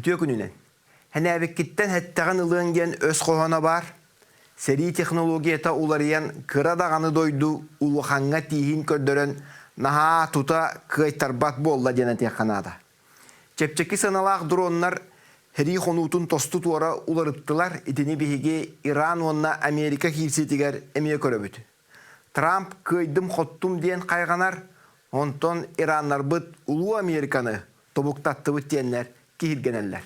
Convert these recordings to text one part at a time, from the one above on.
Үтүө күнүнэн! Һэнээбиккиттэн һэттэҕин ылыаҥ диэн өс хоһооно баар. Сэрии технологията уларыйан кыра даҕаны дойду улахаҥҥа тииһин көрдөрөн наһаа тута кыайтарбат буолла диэн этиэххэ наада. Чэпчэки сыаналаах дроннар сэрии хонуутун тосту туора уларыттылар, итини биһиги Иран уонна Америка киирсиитигэр эмиэ көрөбүт. Трамп кыайдым-хоттум диэн хайҕанар, онтон ираннарбыт Улуу Американы тобуктаттыбыт диэннэр киһиргэнэллэр.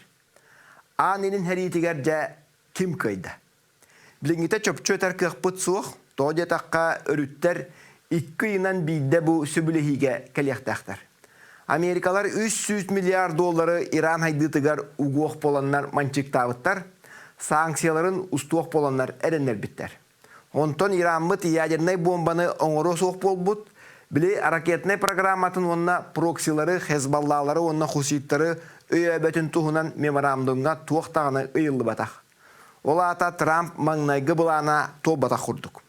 Аан Илин сэриитигэр дьэ ким кыайда? Билиҥҥитэ чопчу этэр кыахпыт суох, тоҕо диэтэххэ өрүттэр икки ыйынан биирдэ бу сөбүлэһиигэ кэлиэхтээхтэр. Америкалар 300 миллиард доллары Иран хайдыытыгар угуох буоланнар манчыыктаабыттар, санкцияларын устуох буоланнар эрэннэрбиттэр. Онтон Ираммыт ядернай буомбаны оҥоруо суох буолбут, били ракетнай программатын уонна проксилары, хезбаллалары уонна хуситтары өйөөбөтүн туһунан меморандумҥа туох даҕаны ыйыллыбатах. Ол аата Трамп маҥнайгы былаана туолбатах курдук.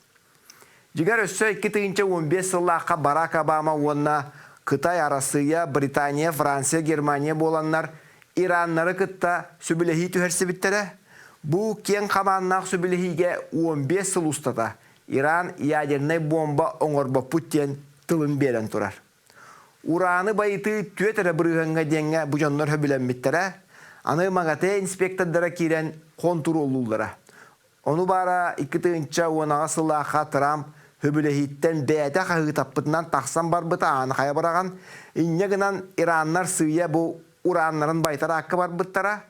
Дьиҥэр өссө 2015 сыллаахха Барак Обама уонна Кытай, Арассыыйа, Британия, Франция, Германия буоланнар Ираннары кытта сөбүлэһии түһэрсибиттэрэ. Бу киэҥ хабааннаах сөбүлэһиигэ 15 сыл устата Иран ядернай буомба оҥорбоппут диэн тылын биэрэн турар. Ураны байытыы түөрт эрэ бырыһыаҥҥа диэҥҥэ бу дьоннор сөбүлэммиттэрэ. Аны МАГАТЭ инспектордара киирэн хонтуруоллууллара. Ону баара 2018 сыллаахха Трамп сөбүлэһииттэн бэйэтэ хаһыытаппытынан тахсан барбыта ааны хайа быраҕан, инньэ гынан ираннар сыыйа бу урааннарын байытар аакка барбыттара.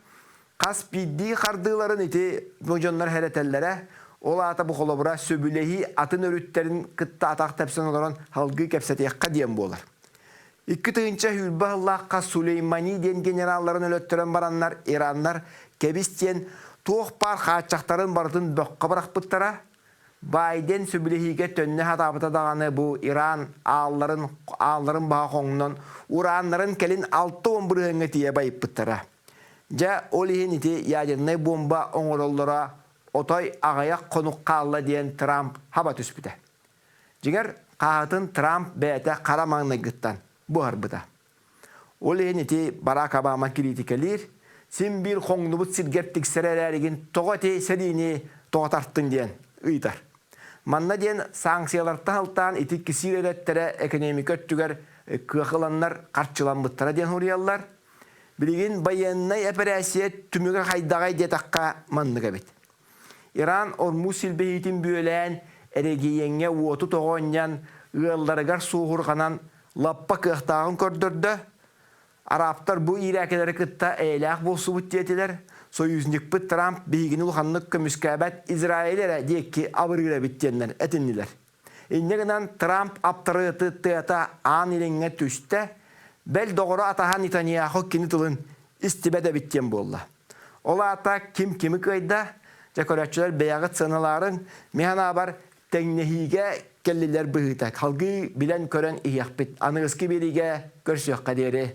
Хас биирдии хардыыларын ити бу дьоннор хэрэтэллэрэ, ол аата бу холобура сөбүлэһии атын өрүттэрин кытта атах тэпсэн олорон салгыы кэпсэтиэххэ диэн буолар. 2020 сыллаахха Сулеймани диэн генералларын өлөттөрөн бараннар ираннар кэбис диэн туох баар хааччахтарын барытын бөххө бырахпыттара. Байден сөбүлэһиигэ төннө сатаабыта даҕаны бу Иран аалларын аалларын баһа хоҥнон урааннарын кэлин 60 бырыһыаҥҥа тиийэ байыппыттара. Дьэ, ол иһин ити ядернай буомба оҥороллоро отой аҕыйах хонук хаалла диэн Трамп хаба түспүтэ. Дьиҥэр, хааһытын Трамп бэйэтэ хара маҥнайгыттан буһарбыта. Ол иһин ити Барак Обама кириитикэлиир, син биир хоҥнубут сиргэр тиксэр эрээригин тоҕо ити сэриини тоҕо тартыҥ диэн ыйытар. Манна диэн санкциялартан алтаан ити кисиир эрэттэрэ экэниэмикэ өттүгэр кыах ыланнар харчыламмыттара диэн суруйаллар. Билигин байыаннай эпэрээссийэ түмүгэ хайдаҕай диэтэххэ маннык эбит. Иран Ормуз силбэһиитин бүөлээн, эрэгийиэҥҥэ уоту тоҕо анньан, ыалларыгар суоһурҕанан лаппа кыахтааҕын көрдөрдө. Арабтар бу иирээкилэри кытта эйэлээх буолсубут диэтилэр. Союзникпыт Трамп биһигини улаханнык көмүскээбэт Израиль эрэ диэки абырыыр эбит диэннэр этиннилэр. Инньэ гынан Трамп аптарыаты тыата аан илиҥҥэ түстэ, бэл доҕоро атаһа Нетаньяху кини тылын истибэт эбит диэн буолла. Ол аата ким кими кыайда, дьэ көрөөччүлэр бэйэҕит сыаналаарыҥ, мин санаабар тэҥнэһиигэ кэллилэр быһыыта. Салгыы билэн-көрөн иһиэхпит. Аныгыскы биэриигэ көрсүөххэ диэри.